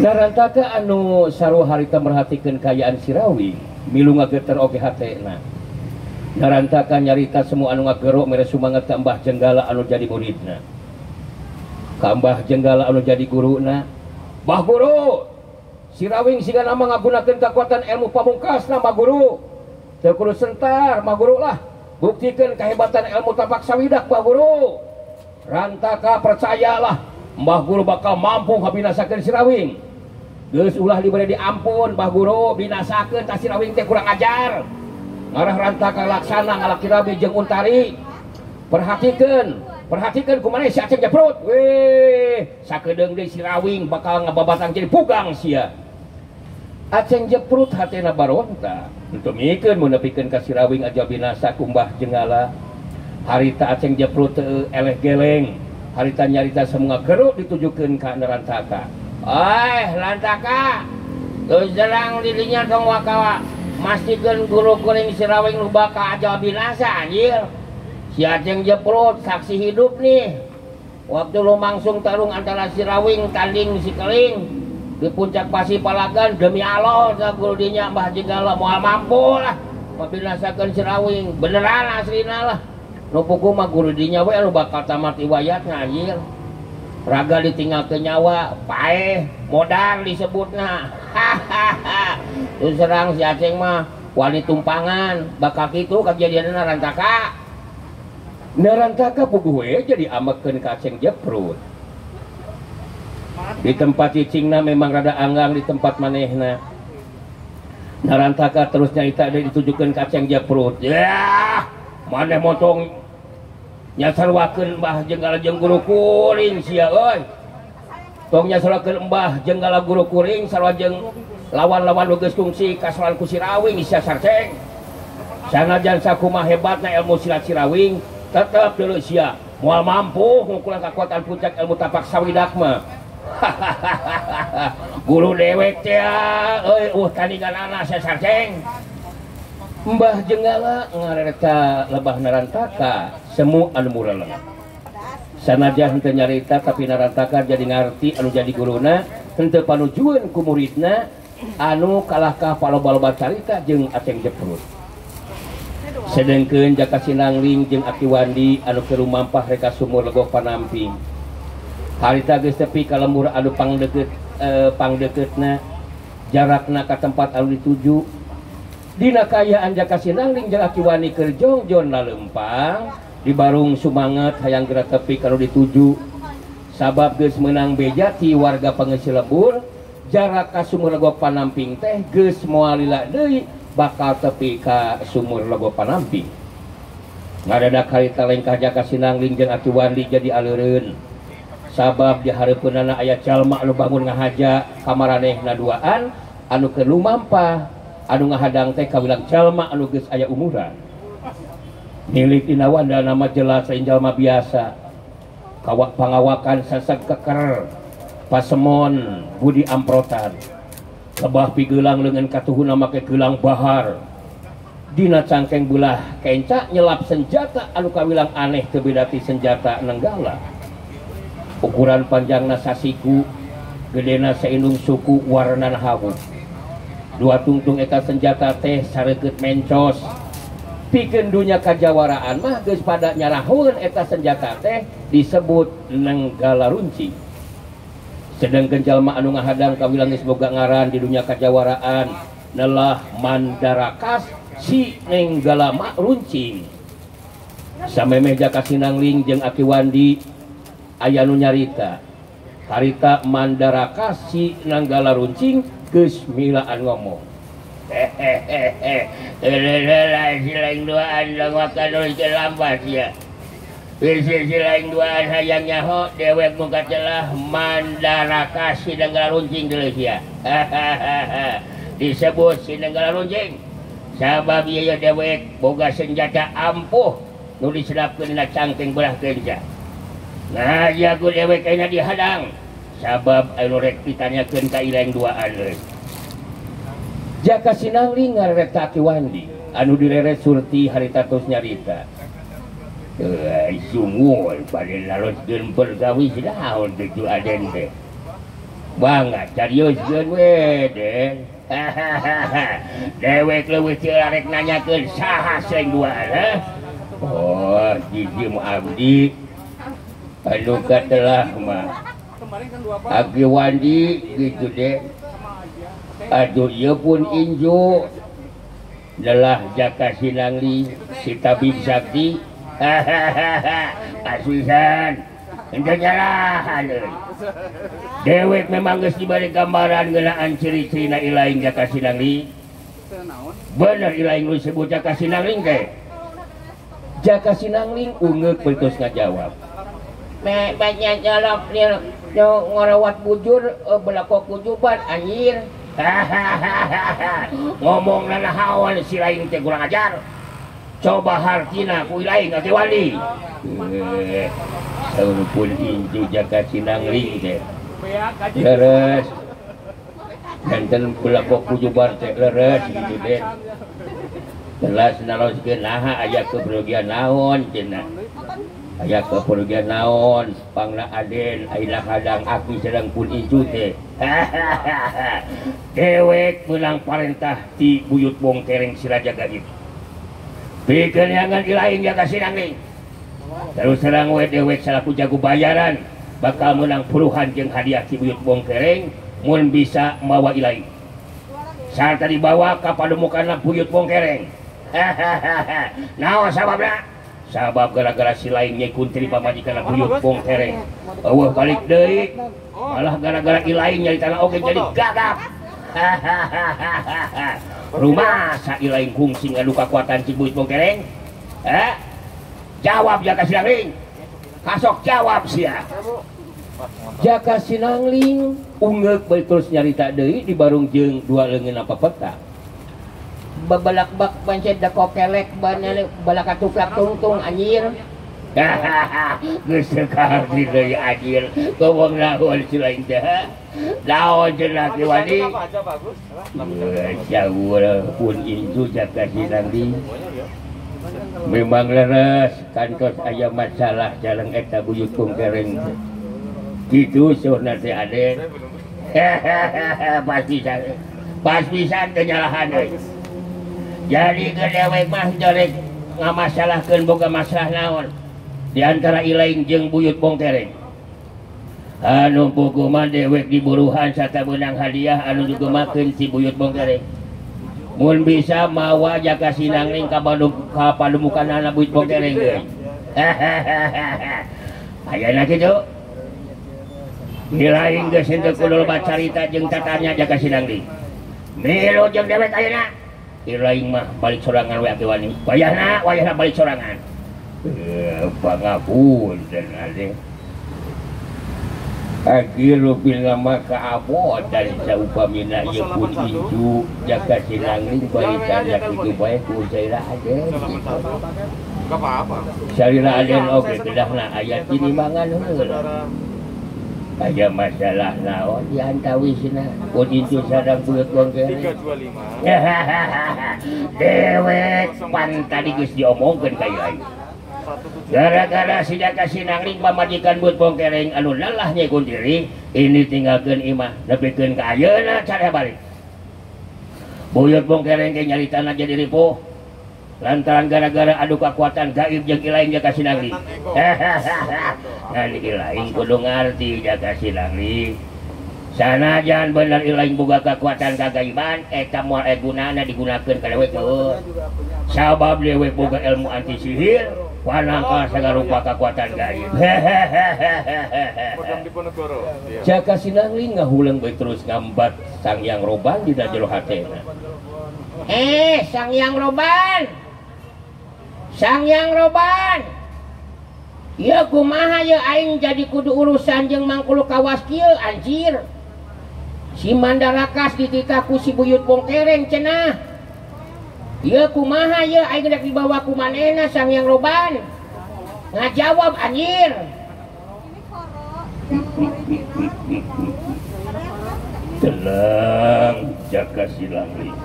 Narantaka anu sarua harita merhatikeun kaayaan Sirawing milu ngageter oge hatena. Narantaka nyarita semua anu ngagero mere sumanget ka Mbah Jenggala anu jadi muridna. Ka Mbah Jenggala anu jadi guruna. Mbah Guru, Sirawing sigana mah ngagunakeun kekuatan ilmu pamungkasna Mbah Guru. Teu kudu sentar Mbah Guru lah. Buktikeun kehebatan ilmu tapak sawidak Mbah Guru. Rantaka percayalah Mbah Guru bakal mampu ngabinasakeun Sirawing. Geus ulah dibere diampun Mbah Guru, binasakeun ka Sirawing teh kurang ajar. Ngarah Rantaka laksana ngalaki Rabi jeung Untari. Perhatikeun, perhatikeun kumaha si Aceng Jeprut. Weh, sakedeung deui Sirawing bakal ngababatang jadi pugang sia. Aceng Jeprut hatena baronta. Henteu mikeun mun nepikeun ka Sirawing aja binasa ku Mbah Jenggala. Harita Aceng Jeprut teu eleh geleng. Harita nyarita semua geruk ditujukeun ka Narantaka. Oi, Rantaka. Geus jerang dirinya tong wakawa. Mastikeun guru kuring Sirawing nu bakal aja binasa anjir. Si Aceng Jeprut saksi hidup nih. Waktu lu langsung tarung antara Sirawing tanding si Keling di puncak Pasi Palagan, demi Allah guru dinya Mbah Jenggala moal mampu lah mabinasakeun Sirawing. Beneran aslina lah. Nu puguh mah guru dinya we anu bakal tamat riwayatna anjir. Raga ditinggalkeun nyawa, paeh, modar disebutna. Hahaha. Terus serang si Aceng mah wali tumpangan, bakal kitu kajadianna Rantaka. Narantaka puguh we jadi amekeun ka Aceng Jeprut. Di tempat cicingna memang rada anggang di tempat manehna. Narantaka terus nyarita deui ditujukeun ka Aceng Jeprut. Yah, maneh motong nyasarwakeun Mbah Jenggala jeung guru kuring sia euy. Tong nyasarwakeun Mbah Jenggala guru kuring sarua jeung lawan-lawan nu geus kungsi kasoran ku Sirawing sia sarceng. Sanajan sakumaha hebatna ilmu silat Sirawing, tetep deuleu sia moal mampu ngukuran kekuatan puncak ilmu tapak sawidak mah. Guru dewek teh euy tandinganana sia sarceng. Mbah Jenggala ngarereta lebah Narantaka semu anu mureleng. Sanajan henteu nyarita tapi Narantaka jadi ngarti anu jadi guruna henteu panujueun ku muridna anu kalahkah paloba-loba carita jeung Aceng Jeprut. Sedengkeun Jaka Sinangling jeung Aki Wandi anu keur lumampah reka sumur Legok Panamping. Harita geus tepi ka lembur anu pangdeukeut pangdeukeutna jarakna ka tempat anu dituju. Dina kaayaan Jaka Sinangling jeung Aki Wandi keur jongjon lalempang di barung sumanget hayang geura tepi ka nu dituju. Sabab geus meunang beja ti warga pangeusi lembur, jarak ka sumur Legok Panamping teh geus moal lila deui bakal tepi ka sumur Legok Panamping. Ngadadak harita lengkah Jaka Sinangling jeung Aki Wandi jadi aleureun. Sabab di hareupeunana aya jalma anu bangun ngahaja ka maranehna duaan anu keur lumampah. Anu ngahadang teh kawilang jalma anu geus aya umuran. Milik dina wandana mah jelas lain jalma biasa. Kawak pangawakan sasag keker, pasemon budi amprotan. Lebah pigelang leungeun katuhuna make gelang bahar. Dina cangkeng belah kenca nyelap senjata anu kawilang aneh teu beda ti senjata nenggala. Ukuran panjangna sasiku, gedena saindung suku, warnana hawu. Dua tungtung eta senjata teh sareukeut mencos. Pikeun dunya kajawaraan mah geus pada nyarahoeun eta senjata teh disebut Nenggala Runcing. Sedengkeun jalma anu ngahadang kawilang geus boga ngaran di dunya kajawaraan nelah Mandarakas si Nenggala Runcing. Samemeh Jaka Sinangling jeung Aki Wandi aya nu nyarita. Harita Mandarakas si Nenggala Runcing geus milaan ngomong. Hehehe. Si lain duaan langakan ke lambat ya. Si lain duaan hayang nyaho dewek muka celah Mandaraka si Nenggala Runcing deuleu sia. Disebut si Nenggala Runcing sabab ieu dewek boga senjata ampuh nu disedapkeun dina cangkeng belah kenca. Nah, jago dewek ayeuna dihadang. Sabab anu rek ditanyakeun ka ileng duaan deui. Jaka Sinangling ngareret ka Aki Wandi anu direret Surti harita tos nyarita. Sumur bade naroskeun pergawi naon teh Aden teh. Bangga carioskeun we Den. Dewek leuwih teu arek nanyakeun saha sing duaan ha? Oh, jiji mu abdi anu katelah mah. Aki Wandi gitu deh. Aduh ieu pun inju lelah Jaka Sinangli si tabib sakti. Asusan henteu nyalahan euy. Dewek memang geus dibari gambaran ngeunaan ciri-cirina ilaing Jaka Sinangli. Bener ilaing nu disebut Jaka Sinangling teh. Jaka Sinangling ungeuk terus ngajawab. Me banyak jalap ngorawat bujur belakok kujuban anjir. Ngomong nanahaon si lain teh kurang ajar. Coba hartina ku lain ka wali. Saur pun inju Jaka Sinangling teh. Leres. Janten belakok kujuban teh leres gitu deh. Jelas naloskeun naha aya keberugian naon cenah. Aya kepergian naon pangna Aden ayeuna hadang aki sareng pun incu teh. Dewek meunang parentah ti Buyut Bongkereng si Raja Gaib. Pikeun neangan ilaing Jaka Sinangling. Terus terang we dewek salaku jago bayaran bakal meunang puluhan jeung hadiah ti Buyut Bongkereng mun bisa mawa ilaing. Sarta dibawa ka pademukanna Buyut Bongkereng. Naon sababna? Sabab gara-gara si lain Nyai Kuntri pamajikan Buyut Bongkereng. Eueuh balik deui, malah gara-gara ilaing nyari tanah oge jadi gagap. Rumah sa ilaing kungsing anu kakuatan si Buyut Bongkereng? Eh? Jawab Jaka Sinangling. Kasok jawab sia. Jaka Sinangling ungeuk bae terus nyarita deui di barung jeung dua leungeun apa peta. Babelak-bak pancet da kokelek banane balaka tuplak tungtung anjir. Geus teu kaharti deui anjir. Ngomong naon si lain teh? Naon cenah Ki Wandi? Jauh pun incu Jaka Sinangling. Memang leres kantos aya masalah sareng eta Buyut Bongkereng. Kitu saurna teh Aden. Pasti pas pisan teu nyalahan euy. Jadi ke dewek mah jorek ngamasalahkeun boga masalah naon di antara ilaing jeung Buyut Bongkereng. Anu puguh mah dewek diburuhan sarta meunang hadiah anu dugemakeun si Buyut Bongkereng. Mun bisa mawa Jaka Sinangling ka pademukanana Buyut Bongkereng euy. Ayeuna kitu. Ilaing geus henteu kudu loba carita jeung tatanya Jaka Sinangling. Milu jeung dewek ayeuna. Ilaing mah balik sorangan we Aki Wani. Wayahna, wayahna balik sorangan. Pangapunten ade. Aki rupina mah kaabotan saupamina ieu pun incu Jaka Sinangling bari tanya kitu bae ku Salira Aden. Salira Aden oge kedahna aya tinimangan heula. Aya masalah naon di antawisna pun incu sareng Buyut Bongkereng. 325. Dewek pan tadi geus diomongkeun ka ieu. Gara-gara si Jaka Sinangling pamajikan Buyut Bongkereng anu lelah Nyai Kuntiri ini tinggalkeun imah nepikeun ka ayeuna cara balik. Buyut Bongkereng ge nyaritana jadi ripuh lantaran gara-gara adu kekuatan gaib jeung ilaing Jaka Sinangling. Nah ilaing kudu ngarti Jaka Sinangling. Sanajan bener ilaing boga kekuatan kagaiban eta moal aya gunana digunakeun ka dewek heueuh. Sabab dewek boga ilmu anti sihir, panangkal sagarupa kekuatan gaib. Jaka Sinangling ngahuleng bae terus ngambat Sang Hyang Roban dina jero hatena. Sang Hyang Roban. Sang Hyang Roban. Ieu kumaha ieu aing jadi kudu urusan jeung Mangkulu Kawas kieu anjir. Si Mandarakas dititah ku si Buyut Bongkereng cenah. Ieu kumaha ieu aing rek dibawa ku manehna Sang Hyang Roban. Ngajawab anjir. Tenang Jaka Sinangling.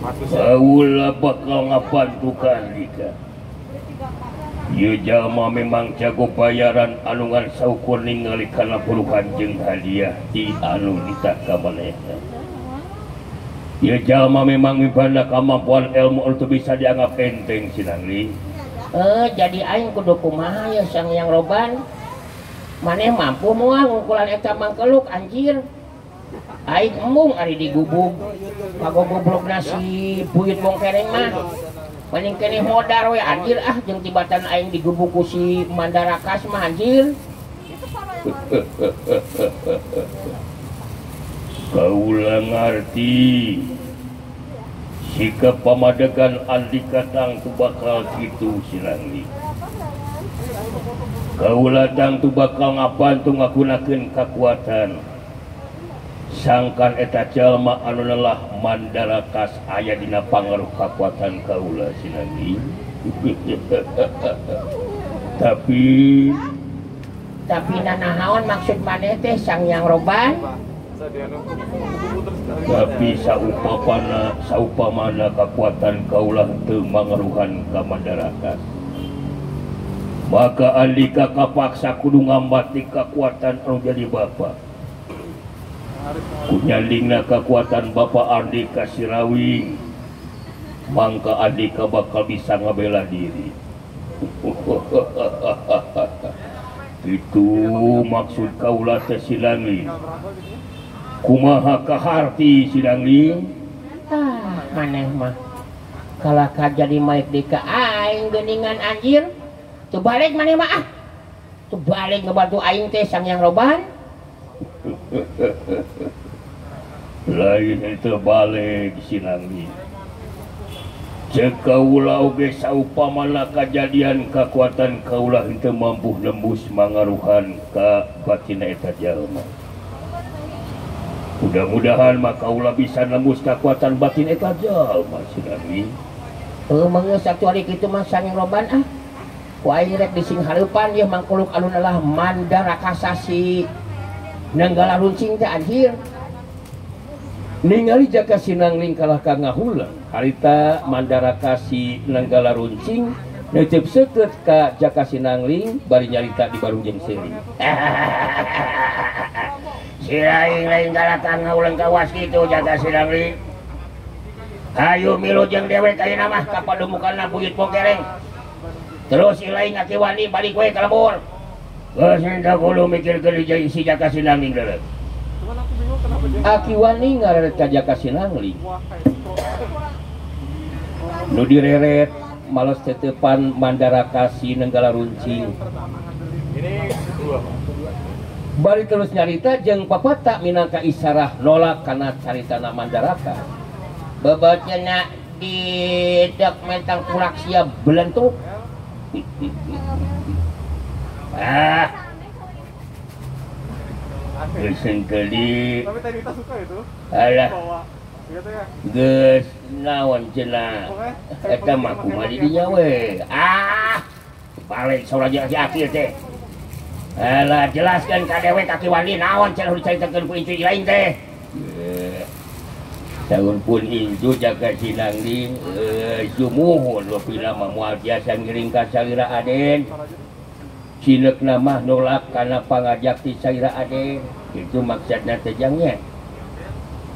Kaula bakal ngabantukan dika. Ieu jalma memang jago bayaran anu ngan saukur ningali kana puluhan jeung hadiah di anu ditaka manehna. Ieu jalma memang mibanda kemampuan ilmu anu bisa dianggap enteng Sinangling. Jadi aing kudu kumaha ya Sang Hyang Roban? Maneh mampu moal ngukulan eta mangkeluk anjir. Aing embung ari digubug. Kagogoblokna si buyut bongkereng mah. Paling keneh modar we anjir ah jeung tibatan aing digubug ku si Mandarakas mah anjir. Kaula ngarti sikap pamadegan Andika tangtu bakal kitu Sinangling. Kaula tangtu bakal ngabantu ngagunakeun kakuatan. Sangkan eta jalma anu lelah Mandarakas aya dina pangaruh kakuatan kaula Sinangling. Tapi nanaon maksud maneh teh Sang Hyang Roban? Tapi saupamana kakuatan kaula teu mangaruhan ka Mandarakas, maka Andika kapaksa kudu ngambati kakuatan anu jadi bapa. Kunyalingna kekuatan Bapak Andika Sirawing, mangka Andika bakal bisa ngabela diri. Itu maksud kaula teh Sinangling. Kumaha kaharti Sinangling? Ah, maneh mah kalakah jadi maik di ka aing geuningan anjir. Teu balik maneh mah ah. Teu balik ngebantu aing teh Sang Hyang Roban. Lain itu balik Sinangling. Cek kaula oge saupamana kajadian kakuatan kaula henteu mampu nembus mangaruhan ka batina eta jalma. Mudah-mudahan mah kaula bisa nembus kakuatan batin eta jalma Sinangling. Heuh mangga satu hari kitu mah Sang Hyang Roban ah. Ku aing rek disinghareupan ieu mangkuluk anu lelah Mandarakasa si Nenggala runcing teh anjir. Ningali Jaka Sinangling kalah ka ngahulang harita Mandarakasi Nenggala runcing neuceup seukeut ka Jaka Sinangling bari nyarita di barung jeung seuri. Si lain lain kalah ka ngahulang kawas kitu Jaka Sinangling. Hayu milu jeung dewek ayeuna mah ka padumukanna buyut bongkereng. Terus si lain aki wani balik we ka lembur. Geus henteu kudu mikirkeun si Jaka Sinangling deuleu. Aki wani ngareret ka Jaka Sinangling. Nu direret males tetepan Mandarakasi Nenggala runcing. Bari terus nyarita jeung papata minangka isarah nolak kana caritana Mandaraka. Bebeuteuna di dek mentang kurak sia belentuk. Ah, geus engkeuli. Alah, geus naon cenah. Eta mah kumaha di dinya we. Ah, balik sauraja si akil teh. Alah, jelaskeun ka dewek Aki Wandi naon cenah dicaritakeun ku incu lain teh. Saun pun incu Jaka Sinangling sumuhun leupi mah moal tiasa ngiring ka salira Aden. Cileukna mah nolak kana pangajak ti salira Aden. Itu maksudna teh jangnya.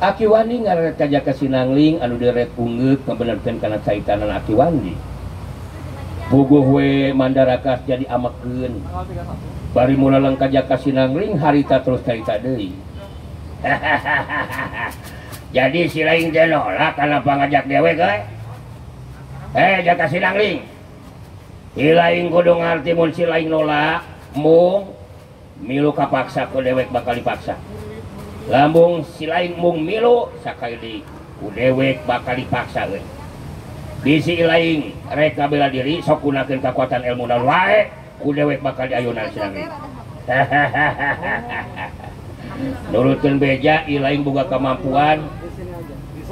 Aki Wandi ngareret ka Jaka Sinangling anu direk ungeuk ngabenerkeun kana caitanan Aki Wandi. Puguh we Mandarakas jadi amekeun. Bari mulaleng ka Jaka Sinangling harita terus carita deui. Jadi si lain teh nolak kana pangajak dewek euy. Jaka Sinangling. Si lain kudu ngarti mun si lain nolak, mung milu kapaksa ku dewek bakal dipaksa. Lambung si lain mung milu sakali ku dewek bakal dipaksa euy. Bisi lain rek ngabela diri sok gunakeun kakuatan ilmu naon wae ku dewek bakal diayunan Sinangling. Nurutkeun beja ilaing boga kemampuan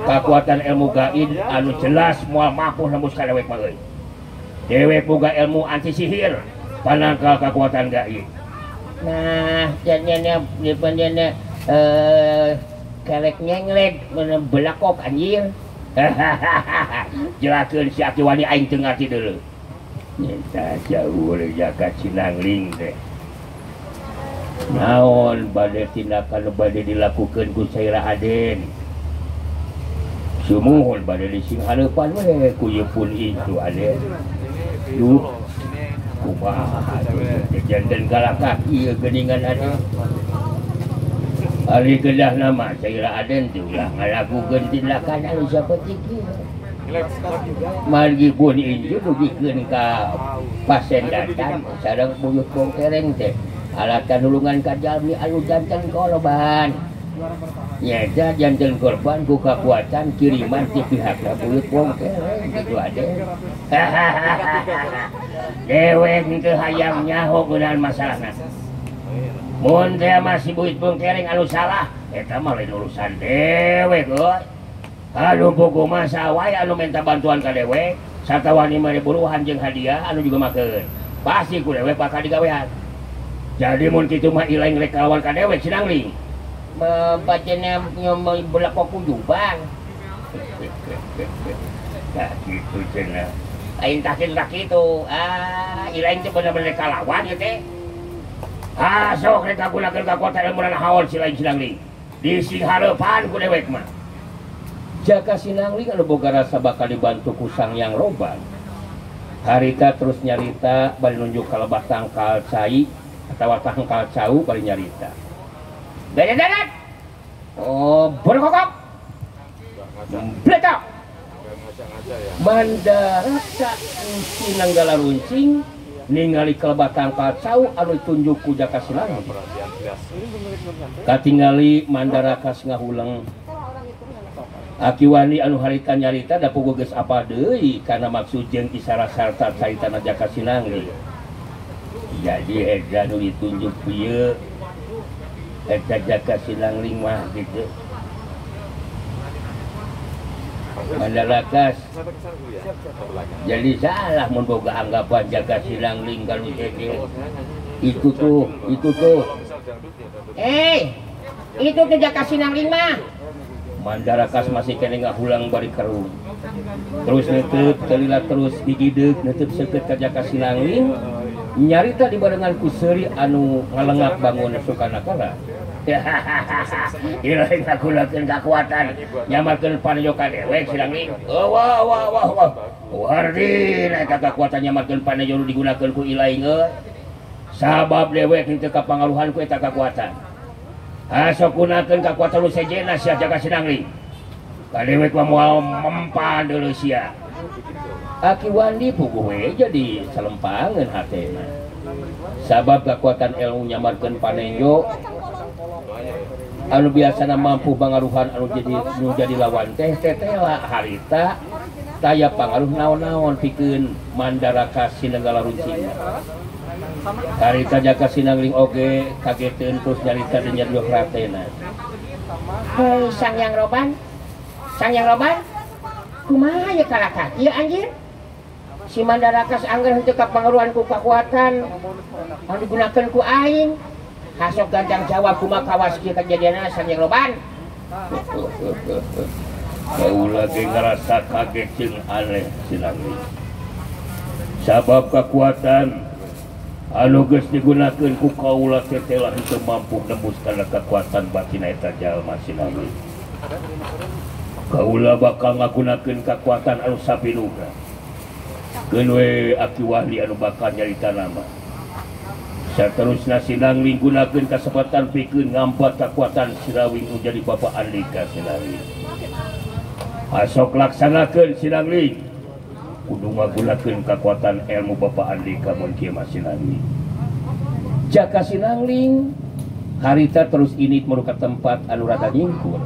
kakuatan ilmu gaib anu jelas moal mampu nembus ka dewek mah euy. Dewek boga ilmu anti sihir panangkal kakuatan gaib. Nah, jadinya jadinya kelek nyenglek belakok anjir. Jelaskeun si Aki Wani aing teu ngarti deuleu. Nyata jauh Jaka Sinangling teh. Naon bade tindakan bade dilakukeun ku Saira Aden. Sumuhun bade dising hareupan we ku ieu pun itu Aden. Duh, kumaha janten kalakah ieu geuningan Aden. Ari gedah nama Saira Aden teh ulah ngalakukeun tindakan anu saperti kieu. Margi pun inju dugikeun ka pasendatan sareng buyut bongkereng teh alatan nulungan ka jalmi anu janten korban. Nyata janten korban ku kakuatan kiriman ti pihakna buyut bongkereng kitu Aden. Dewek teu hayang nyaho geunan masalahna. Mun teh masih buyut bongkereng anu salah eta mah lain urusan dewek euy. Aduh buku masa wae anu minta bantuan ka dewek satawani mere buruhan jeung hadiah anu juga makeun pasti ku dewek bakal digawean. Jadi mun kitu mah ilaing rek kalawan ka dewek Sinangling bacana nyomoy belakok ku jubang. Tah kitu cenah lain tah kitu tah kitu ah ilaing teh bener-bener kalawan ieu teh. Ah sok rek kagunakeun kakuatan ilmu haon si lain Sinangling dising hareupan ku dewek mah. Jaka Sinangling anu boga rasa bakal dibantu ku Sang Hyang Roban. Harita terus nyarita bari nunjuk ka lebah tangkal cai atawa tangkal cau bari nyarita. Beda darat. Oh, berkokok. Bletok. Mandaraka Sinanggala Runcing ningali ka lebah tangkal cau anu ditunjuk ku Jaka Sinangling. Katingali Mandaraka ngahuleng. Aki Wandi anu harita nyarita da puguh geus apa deui kana maksud jeung isyarat sarta caritana Jaka Sinangling. Jadi eta nu ditunjuk ieu eta Jaka Sinangling mah kitu. Mandarakas jadi salah mun boga anggapan Jaka Sinangling kalau teh itu tuh itu tuh. Itu tuh Jaka Sinangling mah. Mandarakas masih kene ngahulang bari kerung. Terus netep telila terus digideuk netep seukeut ka Jaka Sinangling nyarita dibarengan ku seuri anu ngalengak bangun sukanakara. Ilaing ngagunakeun kakuatan nyamarkeun panejo ka dewek Sinangling. Oh wah wah wah wah. Wardina eta kakuatan nyamarkeun panejo nu digunakeun ku ilaing euy. Sabab dewek henteu kapangaruhan ku eta kakuatan. Asok gunakeun kakuatan nu sejenna sia Jaka Sinangling. Ka dewek mah moal mempan deuleu sia. Aki Wandi puguh we jadi salempangeun hatena. Sabab kakuatan ilmu nyamarkeun panenjo anu biasana mampu pangaruhan anu jadi nu jadi lawan teh tetela harita taya pangaruh naon-naon pikeun Mandaraka Sinanggala Runcing. Harita Jaka Sinangling oge kageteun terus nyarita deui nyarios ratena. Hei Sang Hyang Roban. Sang Hyang Roban. Kumaha ye kalakah ieu anjir? Si Mandarakas angger henteu kapangaruhan ku kakuatan anu digunakeun ku aing. Hasok gancang jawab kumaha kawas kieu kajadianna Sang Hyang Roban. Kaula ge ngarasa kaget jeung aneh Sinangling. Sabab kakuatan anu geus digunakeun ku kaula teh telah henteu mampu nembus kana kakuatan batin eta jalma Sinangling. Kaula bakal ngagunakeun kakuatan anu sapinuhna. Keun we Aki Wahli anu bakal nyarita nama. Saterusna Sinangling gunakeun kasempatan pikeun ngampat kakuatan Sirawing nu jadi bapa Andika Sinangling. Asok laksanakeun Sinangling. Kudu ngagunakeun kakuatan ilmu bapa Andika mun kieu mah Sinangling. Jaka Sinangling harita terus init menuju ka tempat anu rada nyingkur.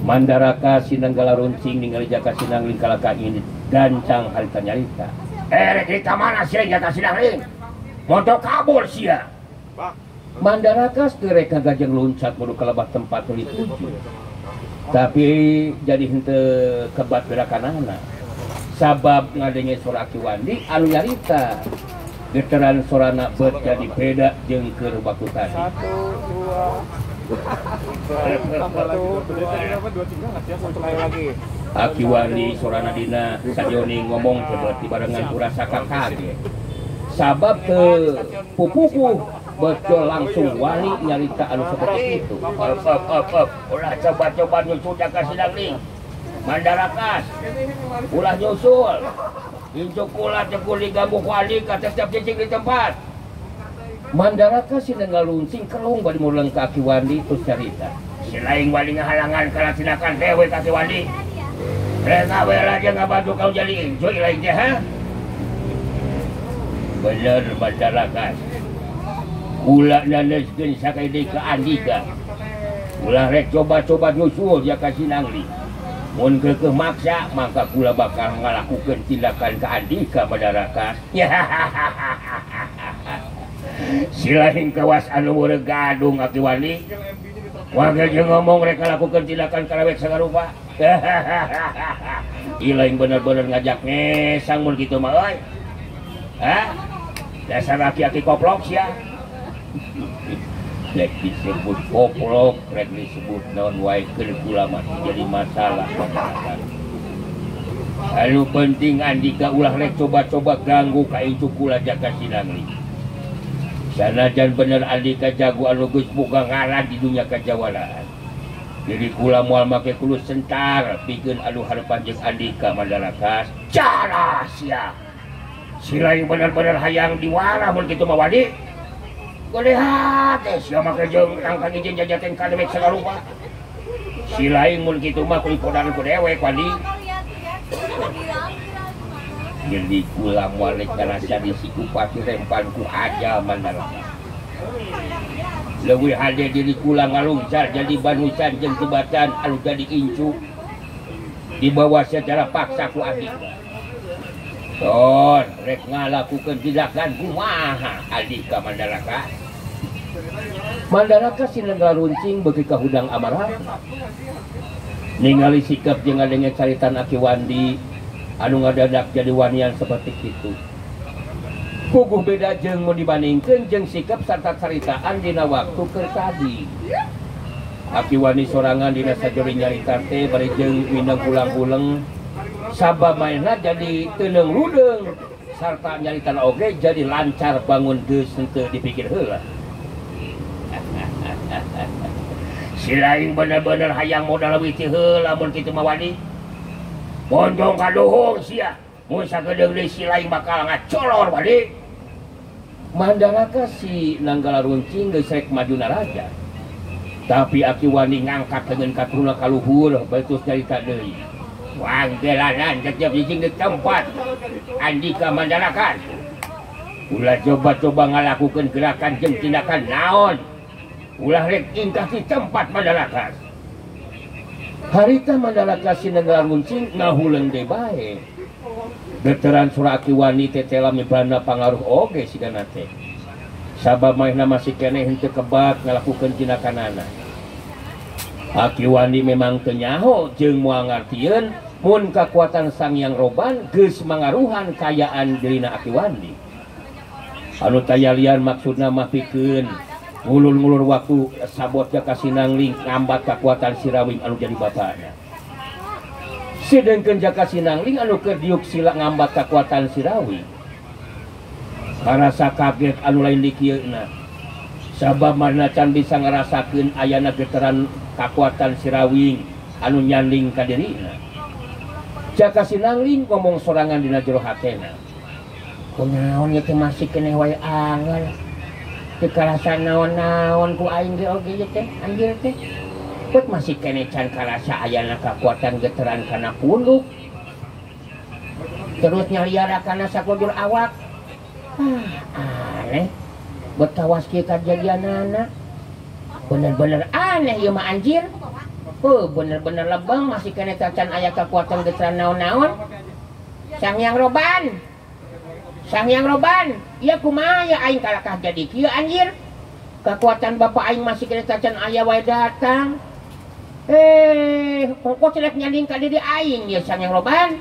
Mandaraka Sinanggala Runcing ningali Jaka Sinangling kalaka init gancang harita nyarita. Rek ka mana sia Jaka Sinangling? Moto kabur sia. Mandaraka teu rek gajeng loncat menuju ka lebah tempat nu dituju. Tapi jadi henteu kebat gerakanana. Sabab ngadenge sora Aki Wandi anu nyarita getaran sorana bet jadi beda jeung keur waktu tadi. 1 2 1 2 3 2 3 satu lagi. Aki Wandi sorana dina sajoni ngomong teh berarti barengan ku rasa kaget. Sabab teu pupukuh betul langsung wani nyarita anu seperti itu. Op. Ulah coba-coba nyusul Jaka Sinangling. Mandarakas. Ulah nyusul. Incu kula teh diganggu ku Andika tetep cicing di tempat. Mandarakas sina ngaluncing kelung bari muleng ka Aki Wandi terus carita. Si laing wani ngahalangan kana tindakan dewe ka Aki Wandi. Reka we lagi ngabantu kau jadi incu lain teh ha? Bener Mandarakas. Kula naneskeun sakali ka Andika. Ulah rek coba-coba nyusul Jaka Sinangling. Mun keukeuh maksa maka kula bakal ngalakukeun tindakan ka Andika Mandarakas. Silahin kawas anu meureun gadung Aki Wandi. Warga jeung ngomong rek ngalakukeun tindakan karawek sagarupa. Ilaing bener-bener ngajak ngesang mun kitu mah euy. Hah? Dasar aki-aki koplok sia. Rek disebut koplok, rek disebut naon wae keur kula mah jadi masalah masyarakat. Anu penting Andika ulah rek coba-coba ganggu ka incu kula Jaka Sinangling. Sanajan bener Andika jago anu geus boga ngaran di dunia kajawaraan. Jadi kula moal make kudu sentar pikeun anu harepan jeung Andika Mandarakas. Cara sia. Silaing bener-bener hayang diwara mun kitu mah wadi. Golehat teh sia make jeung tangkan izin jajaten ka dewek sagarupa. Silaing mun kitu mah kudu podan ku dewek wadi. Jadi kula moal rek ngarasa disikupati rempan ku aja Mandarakas. Leuwih hade diri kula ngalungcar jadi banusan jeung tebatan anu jadi incu dibawa secara paksa ku Andika. Ton rek ngalakukeun tindakan kumaha Andika Mandarakas. Mandarakas sinenggal runcing beuki ka hudang amarah. Ningali sikap jeung ngadenge caritan Aki Wandi anu ngadadak jadi wanian seperti kitu. Puguh beda jeung mun dibandingkeun jeung sikap sarta caritaan dina waktu keur tadi. Aki Wandi sorangan dina sajero nyarita teh bari jeung minang ulang-uleng sabab mainna jadi teuneung ludeung sarta nyaritana oge jadi lancar bangun geus henteu dipikir heula. Si lain bener-bener hayang modal leuwih ti heula mun kitu mah wani. Bonjong kaduhung sia. Mun sakedeung deui si lain bakal ngacolor wani. Mandaraka si Nanggala Runcing geus rek maju naraja. Tapi Aki Wandi ngangkat leungeun katuruna ka luhur bari terus nyarita deui. Wanggelanan tetep cicing di tempat Andika Mandarakas. Ulah coba-coba ngalakukeun gerakan jeung tindakan naon. Ulah rek ingkah di tempat Mandarakas. Harita Mandarakas si Nanggala Runcing ngahuleung deui bae. Veteran sura Aki Wandi teh tela mibana pangaruh oge sigana teh. Sabab manehna masih keneh henteu kebak ngalakukeun tindakanana. Aki Wandi memang teu nyaho jeung moal ngartieun mun kakuatan Sang Hyang Roban geus mangaruhan kayaan dirina Aki Wandi. Anu tayalian maksudna mah pikeun ngulur-ngulur waktu sabot Jaka Sinangling ngambat kakuatan Sirawing anu jadi bapana. Sedengkeun Jaka Sinangling anu keur diuk sila ngambat kakuatan Sirawing. Karasa kaget anu lain dikieuna. Sabab mana can bisa ngarasakeun ayana getaran kakuatan Sirawing anu nyanding ka dirina. Jaka Sinangling ngomong sorangan dina jero hatena. Kunaon ieu teh masih keneh wae angel. Teu karasa naon-naon ku aing ge oge ieu teh anjir teh. Put masih keneh can karasa ayana kakuatan getaran kana punduk. Terus nyaliara kana sakujur awak. Ah, aneh. Betawas kieu kajadianana. Bener-bener aneh ieu mah anjir. Oh, bener-bener lebeng masih keneh can aya kakuatan getaran naon-naon. Sang Hyang Roban. Sang Hyang Roban, ieu kumaha ya aing kalakah jadi kieu anjir. Kakuatan bapak aing masih keneh can aya wae datang. Kok celek nyanding ka diri aing ieu Sang Hyang Roban?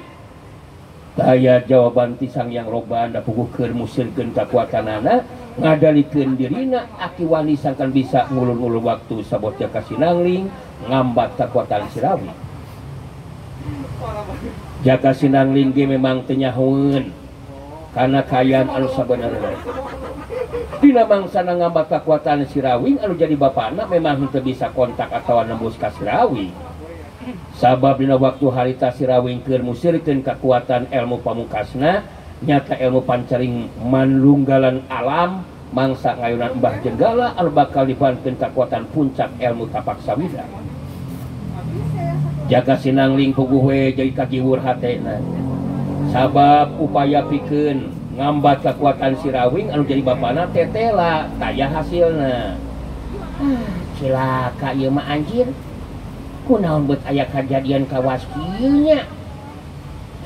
Daya jawaban ti Sang Hyang Roban da puguh keur musirkeun kakuatanana, ngadalikeun dirina Aki Wandi sangkan bisa ngulur-ngulur waktu sabot Jaka Sinangling ngambat kakuatan Sirawing. Jaka Sinangling ge memang teu nyahoeun kana kaayaan anu sabenerna. Dina mangsana ngambat kakuatan Sirawing anu jadi bapana memang henteu bisa kontak atawa nembus ka Sirawing. Sabab dina waktu harita Sirawing keur musirkeun kakuatan ilmu pamungkasna nyata ilmu pancaring manunggalan alam mangsa ngayunan Mbah Jenggala anu bakal dibankeun kakuatan puncak ilmu tapak sawida. Jaka Sinangling puguh we jadi kagiwur hatena. Sabab upaya pikeun ngambat kekuatan Sirawing anu jadi bapana tetela taya hasilna. Cilaka ieu mah anjir. Kunaon beut aya kajadian kawas kieu nya.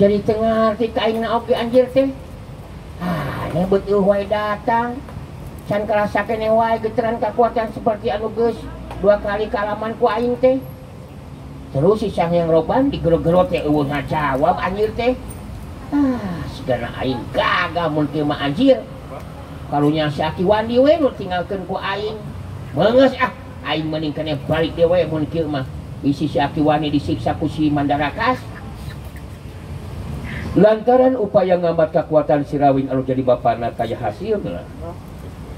Jadi teu ngarti ka aingna oge anjir teh. Ah, nya beut eueuh wae datang. Can karasa keneh wae getaran kekuatan seperti anu geus dua kali kalaman ku aing teh. Terus si Sang Hyang Roban digero-gero teh eueuh ngajawab anjir teh. Ah, sigana aing gagah mun kieu mah anjir. Karunya si Aki Wandi we nu tinggalkeun ku aing. Beungeus ah, aing mending keneh balik deui we mun kieu mah. Isi si Aki Wandi disiksa ku si Mandarakas. Lantaran upaya ngambat kekuatan Sirawing anu jadi bapana kaya hasilna.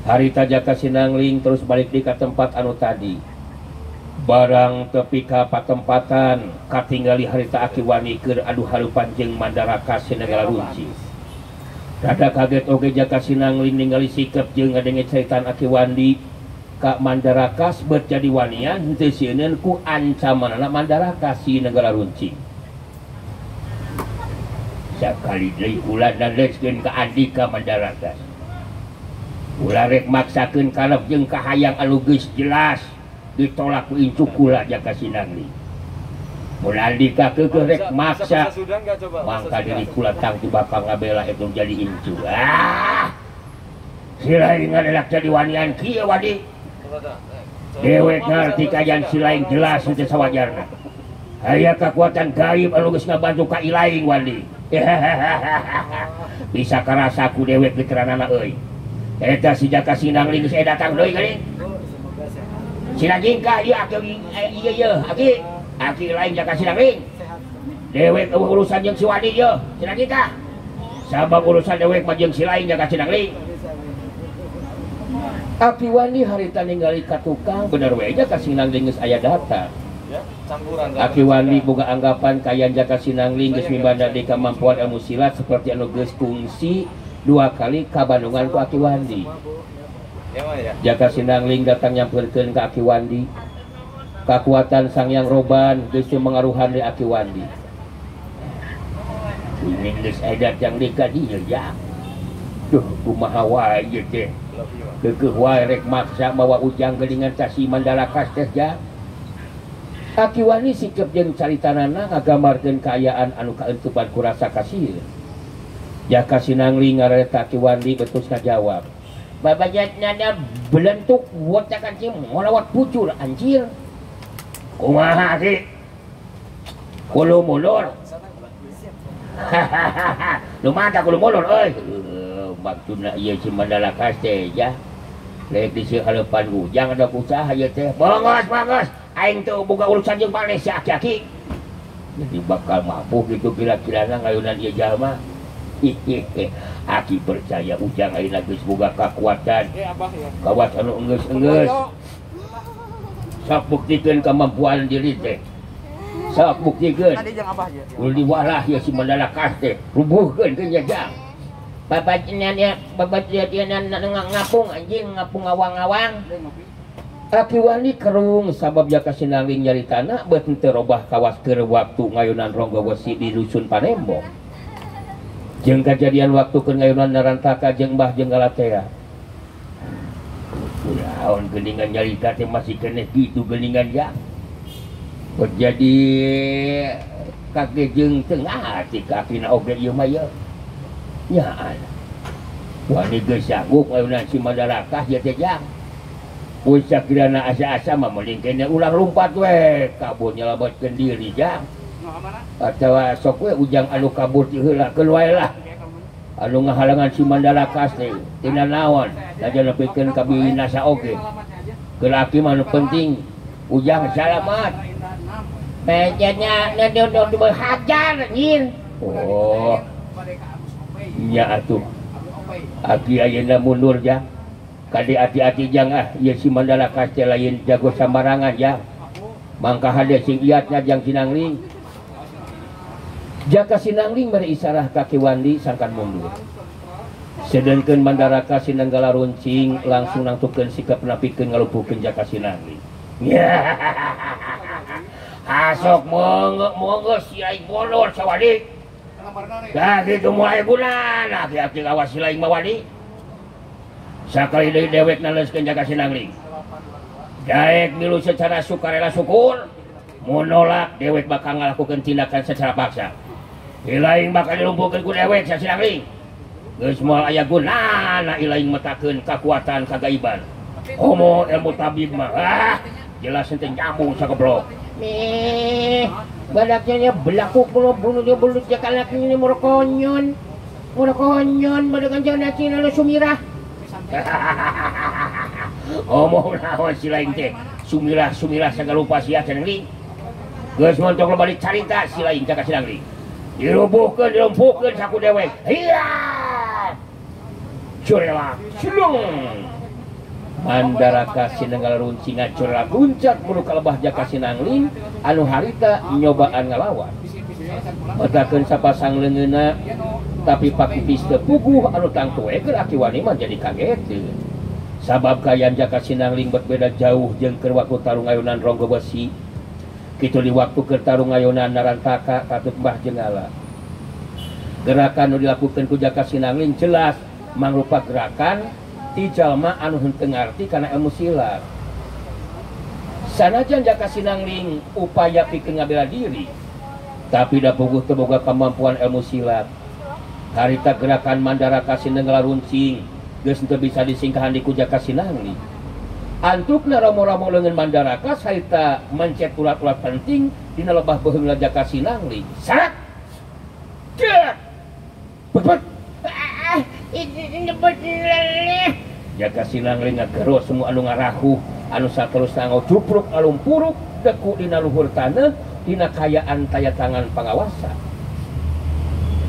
Harita Jaka Sinangling terus balik di ka tempat anu tadi. Barang tepi ka patempatan katinggali harita Aki Wani keur adu harupan jeung Mandarakas sinagala runci. Rada kaget oge Jaka Sinangling ningali sikep jeung ngadenge caritaan Aki Wandi ka Mandarakas bet jadi wanian henteu sieun ku ancamanana Mandarakas sinagala runci. Sakali deui kula naleskeun ka andika Mandarakas. Kula rek maksakeun kalep jeung kahayang anu geus jelas ditolak ku incu kula Jaka Sinangling. Mun andika keukeuh rek maksa mangka diri kula tangtu bakal ngabela eta jadi incu. Ah! Silaing ngadelak jadi wanian kieu wadi. Dewek ngarti kaayaan silaing jelas henteu sawajarna. Aya kakuatan gaib anu geus ngabantu ka ilaing wadi. Bisa karasa ku dewek getaranana euy. Eta si Jaka Sinangling geus datang deui geuning. Sina jingkah ieu aki ieu ieu aki aki lain Jaka Sinangling. Dewek eueuh urusan jeung si Wandi ieu, sina jingkah. Sabab urusan dewek mah jeung si lain Jaka Sinangling. Aki Wandi harita ningali ka tukang bener we Jaka Sinangling geus aya data. Aki Wandi boga anggapan kaayaan Jaka Sinangling geus mibanda deui kamampuan ilmu silat seperti anu geus kungsi dua kali kabandungan ku Aki Wandi. Jaka Sinangling datang nyamperkeun ka Aki Wandi. Kakuatan Sang Hyang Roban geus teu mengaruhan deui Aki Wandi. Ini geus edat yang deui ka dieu ya. Duh kumaha wae ieu teh. Keukeuh wae rek maksa mawa ujang geuningan ka si Mandarakas teh ja. Aki Wandi sikep jeung caritanana ngagambarkeun kaayaan anu kaentupan ku rasa kasieun. Jaka Sinangling ngareta Aki Wandi betus ngajawab. Babajatna belentuk wocakan cing molawat pucur anjir. Kumaha sih? Kulo molor. Hahaha. Lumata kulo molor euy. Maksudna ieu si Mandarakas teh ya. Rek di hareupan ujang ada usaha ieu teh. Bongos bongos. Aing teu boga urusan jeung maneh si aki-aki. Jadi bakal mampu gitu kira-kirana ngayunan ieu jalma. Aki percaya ujang ayeuna geus boga kakuatan. Kawas anu enggeus-enggeus. Sok buktikeun kemampuan diri teh. Sok buktikeun. Ulah diwalah ieu si Mandarakas teh. Rubuhkeun ke nya jang. Babajnya babat dia ngapung anjing ngapung awang-awang. Aki Wandi kerung sabab Jaka Sinangling nyaritana beut teu robah kawas keur waktu ngayunan Ronggo Wesi di dusun Panembong. Jeung kajadian waktu keur ngayunan Narantaka jeung Mbah Jenggala tea. Kunaon geuningan nyarita teh masih keneh kitu geuningan ya. Beut jadi kake jeung teu ngarti ka akina oge ieu mah ieu. Nyaan. Wani geus sanggup ngayunan si Mandarakas ieu teh jang. Puncak kirana asa-asa mah mending kene ulang lumpat we kabur nyelametkeun diri jang. Atawa sok we ujang anu kabur ti heula keun wae lah. Anu ngahalangan si Mandarakas teh tina naon najan nepikeun ka binasa oge. Keur aki mah nu penting ujang salamat. Pecetnya udah hajar anjir. Oh. Nya atuh. Aki ayeuna mundur jang. Kade ati-ati jang ah, ieu si Mandaraka teh lain jago sambarangan jang. Mangka hade sing iatnya jang Sinangling. Jaka Sinangling bari isarah ka Ki Wandi sangkan mundur. Sedengkeun Mandaraka Sinenggala runcing langsung nangtukeun sikap napikeun ngalumpuhkeun Jaka Sinangling. Ya. Asok monggo si aing molor sawadi. Dah kitu moal gunana aki-aki awas si lain mah wani. Sakali deui dewek naleuskeun Jaka Sinangling. Daek milu secara sukarela syukur, mun nolak dewek bakal ngalakukeun tindakan secara paksa. Ilaing bakal dilumpuhkeun ku dewek sa Sinangling. Geus moal aya gunana ilaing metakeun kakuatan kagaiban. Komo ilmu tabib mah ah jelas henteu nyambung sageblok. Meh, badaknya belakuk bunuh bunuh dia belut jakalak ini murakonyon. Murakonyon badakan jana cina lu sumirah. Omong naon si lain teh sumirah sumirah sagala rupa sia Sinangling. Geus montok loba dicarita si lain ka Sinangling. Dirubuhkeun dilumpuhkeun saku dewek. Hiya! Curela silung. Mandaraka Sinenggala runcing ngacurela guncat bulu kalebah Jaka Sinangling anu harita nyobaan ngalawan. Metakeun sapasang leungeunna tapi pakipis teu puguh anu tangtu we keur Aki Wandi mah jadi kageteun. Sabab kaayaan Jaka Sinangling berbeda jauh jeung keur waktu tarung ayunan Ronggo Besi. Kitu di waktu keur tarung ayunan Narantaka katut Mbah Jenggala. Gerakan nu dilakukeun ku Jaka Sinangling jelas mangrupa gerakan ti jalma anu henteu ngarti kana ilmu silat. Sanajan Jaka Sinangling upaya pikeun ngabela diri, tapi da puguh teu boga kemampuan ilmu silat. Harita gerakan Mandaraka Sinenggala runcing geus teu bisa disingkahan di ku Jaka Sinangling. Antukna ramo-ramo leungeun Mandaraka harita mencet ulat-ulat penting dina lebah beuheung Jaka Sinangling. Sarat. Dek. Bebet. Jaka Sinangling ngagero semua anu ngarahuh anu saterusna ngajupruk ngalumpuruk deku dina luhur taneuh dina kayaan taya tangan pangawasa.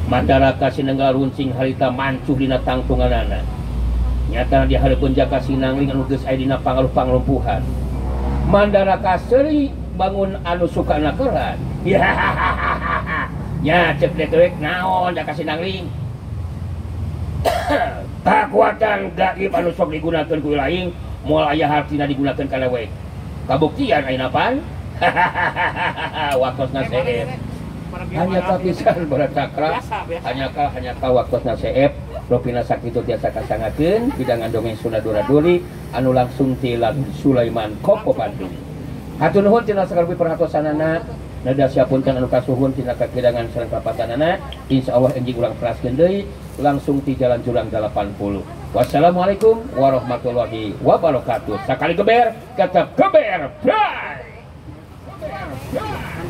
Mandaraka Sinenggala runcing harita mancuh dina tangtunganana. Nyatana di hareupeun Jaka Sinangling anu geus aya dina pangaruh panglumpuhan. Mandaraka seuri bangun anu sukana keran. Nya cek dewek naon Jaka Sinangling. Kakuatan gaib anu sok digunakeun ku lain moal aya hartina digunakeun ka dewek. Kabuktian ayeuna pan. Waktosna seep. Hanya kapisan bercakra, hanya ka waktosna seep. Ropina sakitu tiasa kasangakeun hidangan dongeng Sunda Dura-Duri anu langsung ti Sulaiman Kopo Bandung. Hatur nuhun tina sakabeh perhatosanana. Nada siapunten anu kasuhun tina kakidangan sareng kapatanana. Insyaallah enjing urang teraskeun deui langsung ti Jalan Jurang 80. Wassalamualaikum warahmatullahi wabarakatuh. Sakali geber, tetap geber. Bye. Geber. Bye.